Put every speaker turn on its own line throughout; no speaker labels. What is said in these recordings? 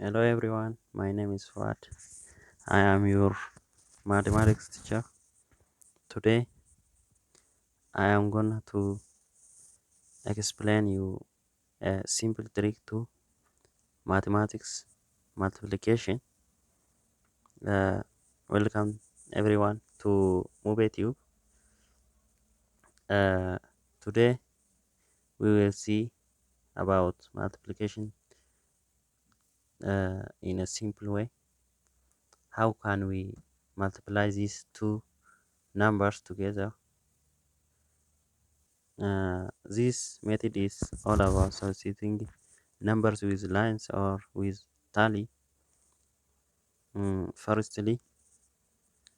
Hello everyone, my name is Fuad. I am your mathematics teacher. Today I am gonna to explain you a simple trick to mathematics multiplication. Uh, Welcome everyone to MUKTAR TUBE. Uh, Today we will see about multiplication in a simple way. How can we multiply these two numbers together? This method is all about substituting numbers with lines or with tally. Firstly,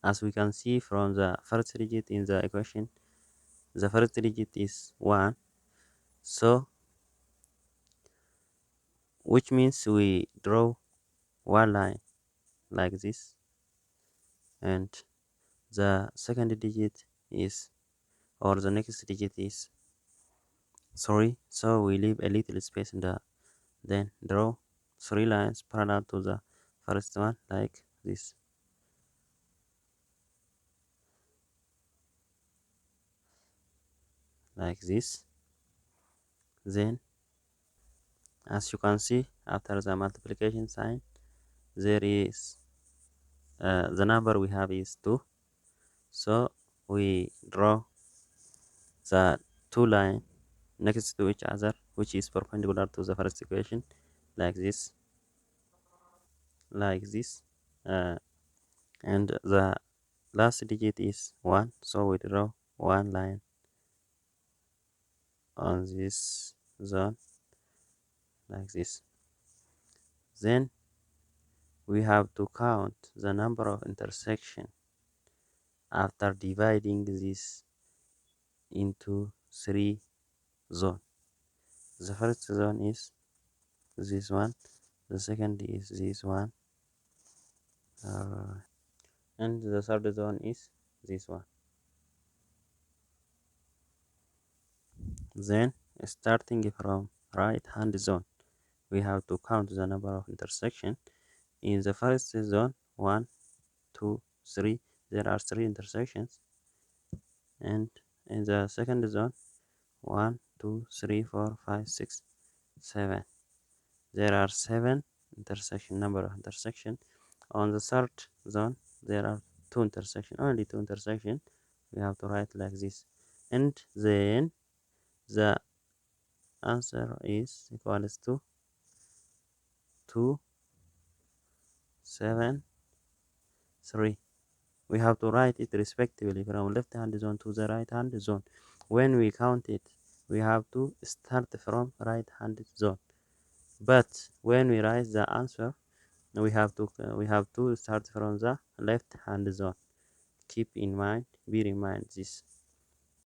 as we can see from the first digit in the equation, the first digit is 1. So, which means we draw one line like this, and the second digit is, or the next digit is 3. So we leave a little space in the, then draw 3 lines parallel to the first one like this. Like this. Then, as you can see, after the multiplication sign, there is the number we have is 2. So we draw the two line next to each other, which is perpendicular to the first equation, like this, like this. Uh, and the last digit is 1, so we draw one line on this zone, like this. Then we have to count the number of intersection after dividing this into 3 zones. The first zone is this one, the second is this one, uh, and the third zone is this one. Then, starting from right hand zone, we have to count the number of intersections. In the first zone, 1, 2, 3, there are 3 intersections, and in the second zone, 1, 2, 3, 4, 5, 6, 7. There are 7 number of intersection. On the third zone, there are only two intersections. We have to write like this. And then the answer is equals to 2, 7, 3. We have to write it respectively from left hand zone to the right hand zone. When we count it, we have to start from right hand zone. But when we write the answer, we have to start from the left hand zone. Keep in mind, bear in mind this.